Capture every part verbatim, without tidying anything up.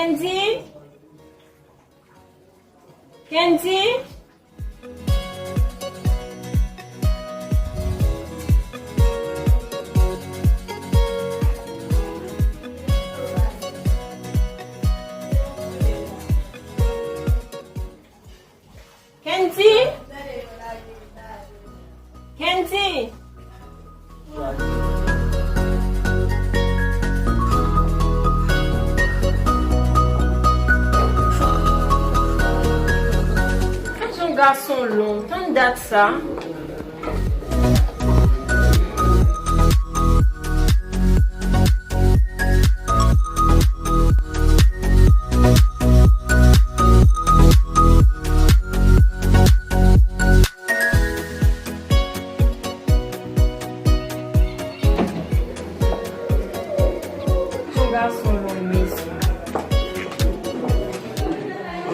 Kendy? Kendy? Kendy? Kendy? Gad jan gason long, tann dat sa. Yon gason long, mesye.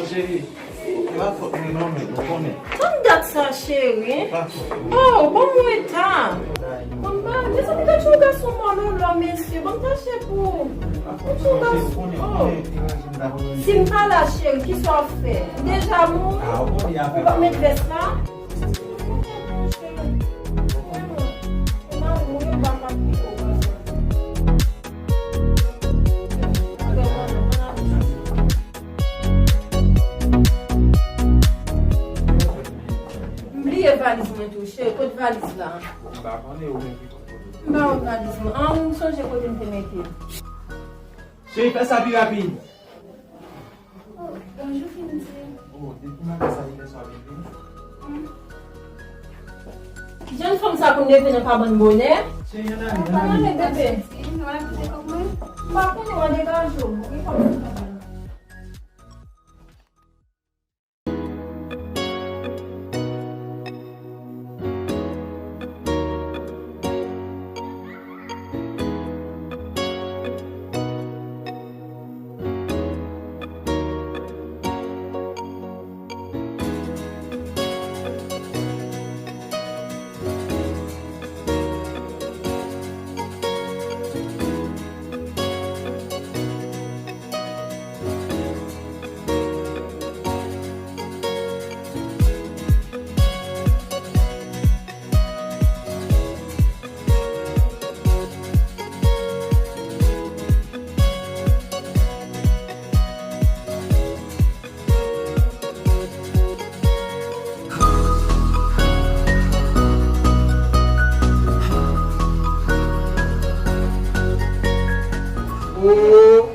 Cheri, se pa fòt mwen non, men ou konnen. Tann dat sa, cheri. Se pa fòt mwen. Oh, ban m eta. Ban m ba, mezanmi, gad yon gason mòlòlò, mesye. Ban m tache pou ou. Yon gason, oh. Si m pa la, cheri, kisa w ap fè? M deja mouri. Ou pa met vès la? M bliye valiz mwen tou, cheri. Kot valiz la? M pa konnen, ou menm ki konn kote. M pa wè valiz mwen. An, m sonje kote m te mete l. Cheri, fè sa pi rapid. Oh, bonjou, Kendy. Oh, depi maten sa, li fè sa bebe. Kijan fanm sa konn leve nan kabann bonè? Cheri, ann ale, ann ale. Ann ale, bebe. M pa konnen, w a degaje w. Wi, fanm sa. Oh!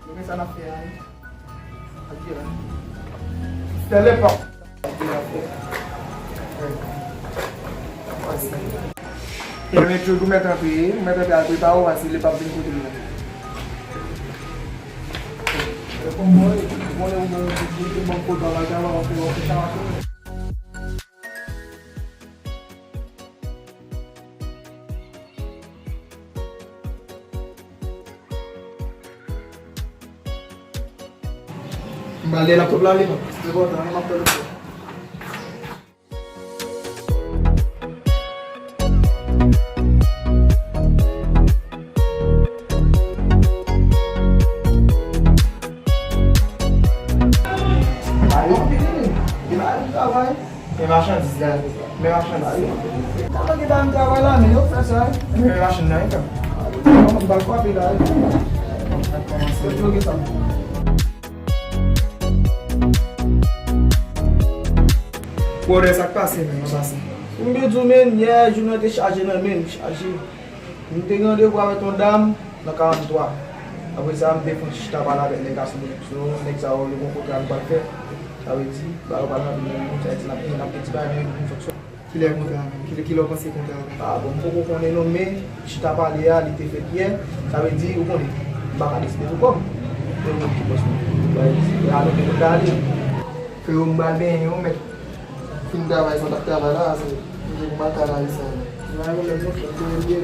Nou gen sa n ap fè a, wi. Ak Dylan. Sè Lepan. Mwen toujou mèt antre, mèt antre al prepare w, paske Lepan ap vin kote l la. Ou konnen ou gen yon ti bout, ou ban kote w al travay, w ap fè, w ap fè sa, w ap fè. M pral dèyè laptòp la, li non. Se bon, tan, m ap fè laptòp. Ayo, vini. Vin al travay. Men machandiz la, men machandiz. Talè gen dam travay la, men yo fè sa. Men machann nan, e, kòman m pral frape la, e? Yo gen sa. Brother, sa k pase, men, nan pase? M gen di w, men, yè, jounen an te chaje nan men m, chaje. M te gen randevou avèk yon dam nan karant twa. Apre sa, m te fè yon ti chita pale avèk nèg la sou, sou nèg sa yo, yo gon kontra nou pral fè. Sa vle di, ba yo pral nan men nou, sa vle di, n ap gen, n ap gen ti bagay, men nou fonksyone. Kilè kontra a menm? Kilè, kilè w panse kontra a? Ah, bon, m poko konnen non, men chita pale a, li te fèt yè. Sa vle di, ou konnen, m pa ka deside sou kò m. Se ou menm ki bòs mwen. Sa vle di, se la nou te konn ale. Freo, m pral benyen wi, mèt. Fin travay sa w t ap travay la, se, se pou m al kanalize sa. Nan yon lè nou fè tou ye.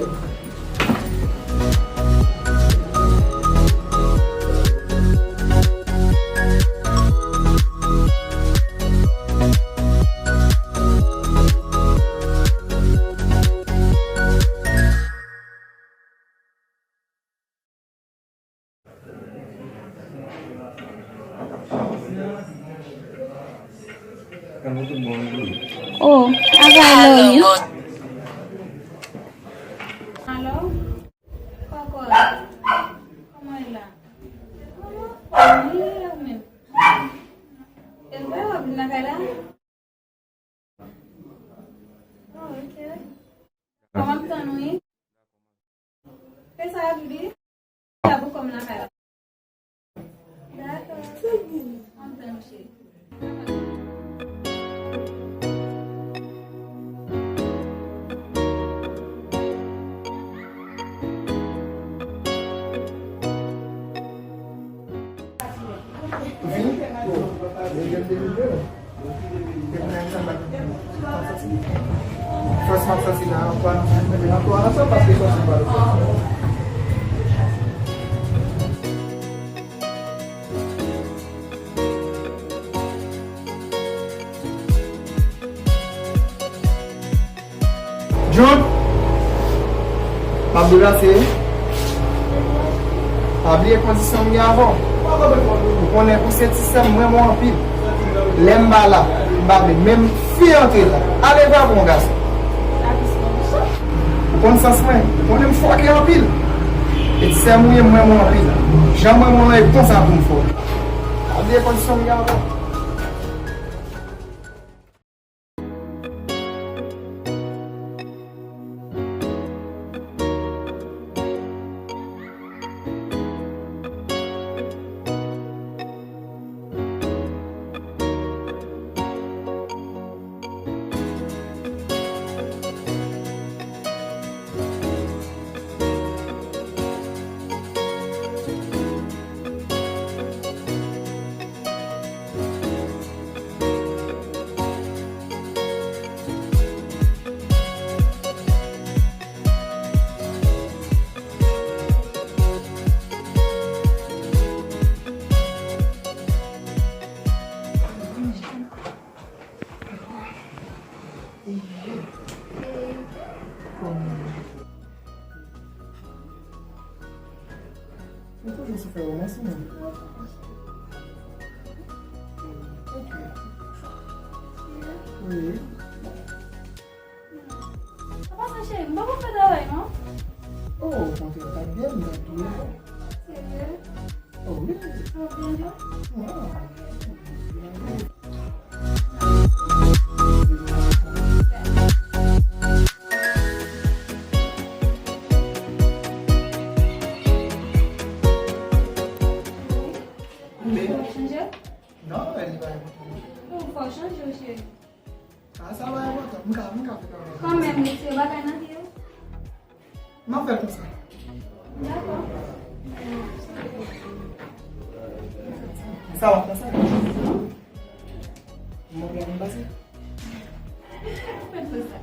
Oh, avè lò wi. Alo? Kòkòt. Kòman e la? Wi, ou menm. E vre w ap vin lakay la? Oh, ok. Kòman m tann ou ye? Fè sa ap di. Sa pou kòm nan kay la. Dakò. Antan, cheri. Vin. Fòs m ap santi la, anpwa, anpwa nan sa, paske sòsi pa l. John, m ap deplase wi. Pa bliye kondisyon m gen avè w. Ou konnen ou se ti sè m, m renmen w anpil. Lè m pa la, m pa vle menm fi antre la. Ale va pou yon gason. Ou konn sans mwen, ou konnen m fòkè anpil. E ti sè m ou ye, m renmen w anpil. Jan m renmen w lan, e konsa pou m fè w. Pa bliye kondisyon m gen avè w. Mwen toujou sou fè romans ou menm. Ok. Wi. An pasan cheri, m poko fè travay non. Oh, kontrè, w t ap byen, m t ap touye w. Serye? Oh wi. Ou byen jwe? Wi. Ou chanje? Non, li pa enpòtan. Non, fò w chanje w cheri. Ah, sa pa enpòtan. M ka, m ka fè travay. Kanmenm, retire bagay nan pye w. M ap fè l konsa. Dakò. Sa w ap fè sa? M ap fè konsa. Fè konsa.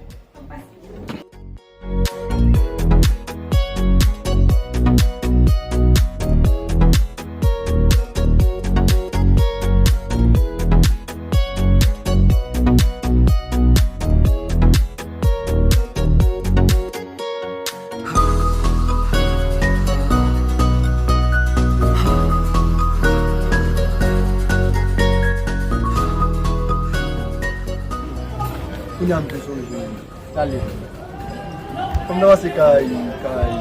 Kounye a m te sonje. Talè. Kòm nan se kay, kay,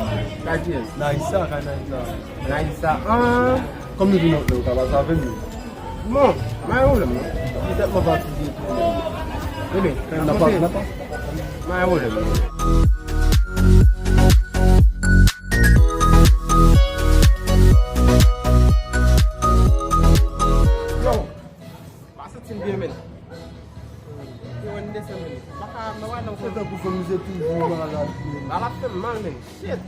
kay kiyès? Naïsa, kay Naïsa. Naïsa, an. Kòm nou vin nan, nan, ou ka pase avè m. Bon, mwen gen pwoblèm non. Petèt mwen pa fouye tou. Ebyen, nan pa, nan pa. Mwen gen pwoblèm non. Yo, pa santi m byen, men. Yo, n desann, men. Pa ka, mwen wè nan. Se tankou fè m, se toujou malad, men. Malad fè m mal, men. Shit.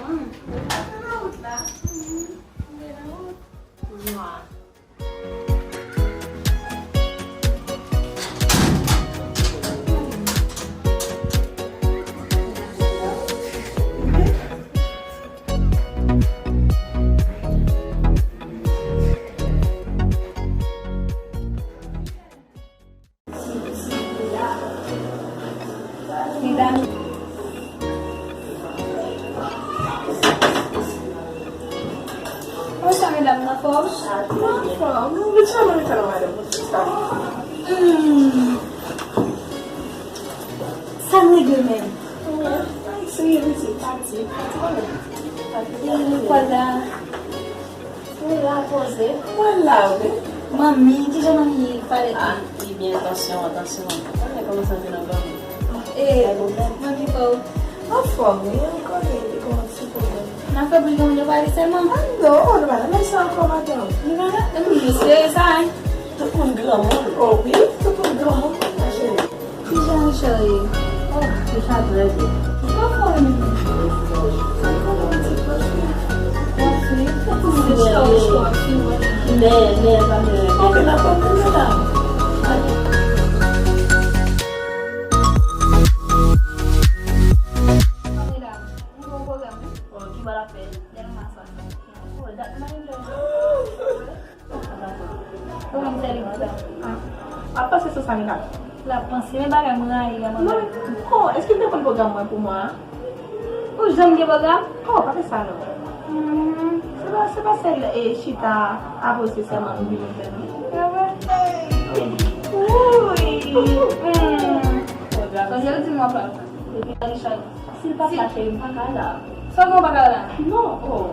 Mwen, mwen pa nan wout la. Mwen nan wout. Mwa. Medam. Kòman sa, medam, nan fòm? Anfòm. Mwen janm rete nan madanm konsa. Hmm. Sa m regle menm? Ay, serye, mesye, pati, pati, pati. E, Nicolas. Mwen la poze. Mwen la, wi. Manmi, kijan manmi Paulette? Ah, li byen, atansyon, atansyon. Ou konnen kòman sa vin nan granmoun. E, manmi pa w? Anfòm, wi, ou konnen, li gon ti pwoblèm. Nan fè pou li granmoun yo pale sèlman? Ah, non, nou pa nan laj sa ankò, madanm. Nou pa nan, nou serye sa, hein? Tout moun granmoun. Oh, wi, tout moun granmoun, ma chérie. Kijan Richard ye? Oh, Richard trè byen. Anfòm, wi. Men, men, pa mwen. Anpil aprann nan la. Medam, nou gen yon pwogram, wi. Oh, ki bò l ap fè? Delma sa. Oh, dat mwen enjoy. Ou menm sè li, madanm. Ah. W ap panse sou sa, Mika? L ap panse, men bagay mwen rayi a, madanm. Non, oh, èske l te konn pwogram mwen pou mwa a? Ou janm gen pwogram? Oh, pa fè sa, non. Hmm. Se pa, se pa sèl, e, chita, apre se sèlman nou vin fè, non. Se vre? Wi. Hmm. Sonje l di m w ap al. Epi Richard, si l pa ka, cheri, m pa ka la. Sa w gen w pa ka la? Non, oh.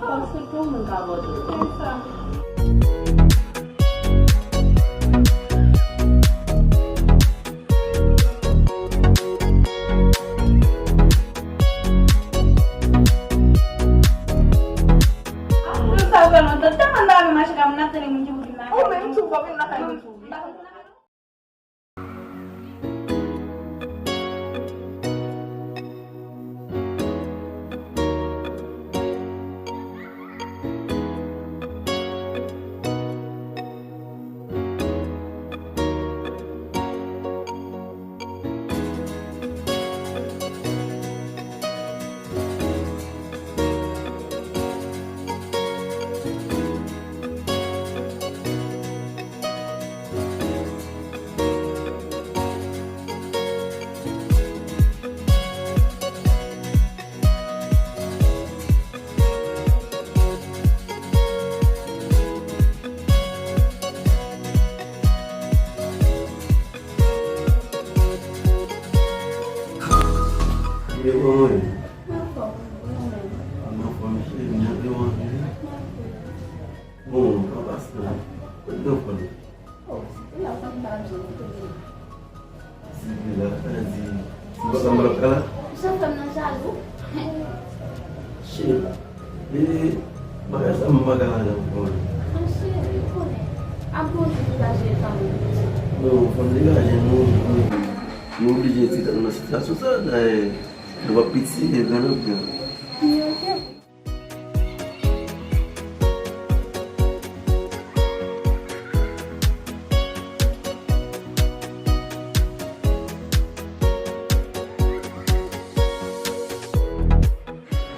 Paske pou moun ka abòde. Kòm sa. Tout sa ou fè lontan, tèlman n pa renmen mache ka moun ap tande moun ki pou vin lakay. Ou menm tou, w ap vin lakay nou tou. M pa konn pou lakay nou. Kòman w ye? M anfòm, ou menm? M anfòm, cheri, m monte w anpil. Bon, pa pase la. Kote w konn? Oh, se la w konn pa ap jwenn kote w ye. Se la, sa di, se pa sa m ap pale la? Jan fè m nan jalou. Cheri, e bagay sa m pa ka la janm konnen. An cheri, ou konnen. Ap gon jou pou ta jere fanmi w. Non, fò n degaje nou, nou, nou oblije ti tan nan sitiyasyon sa, dayè, nou p ap piti, e gran n ap gran. Wi, ok.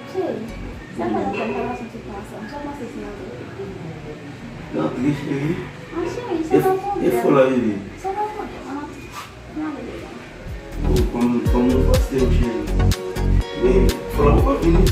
Cheri, sa fè lontan n pa pase tout tan ansanm. Sa w panse si n ale? N antre, cheri. An cheri, se pa pwoblèm. E fò la, bebe. Se pa pwoblèm, ann antre. N ale deja. Bon, kòm, kòm nou fòse w, cheri. Men, fò la poko fini.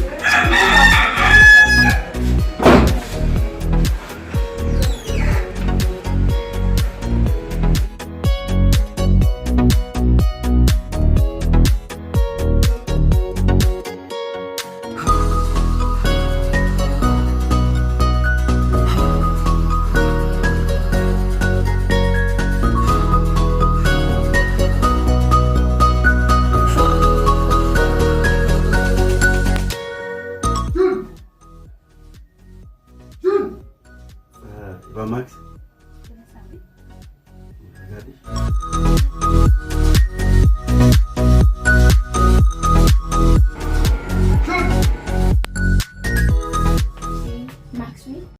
Jun! Jun! Ah, e pa Max? Gade. Jun! Wi.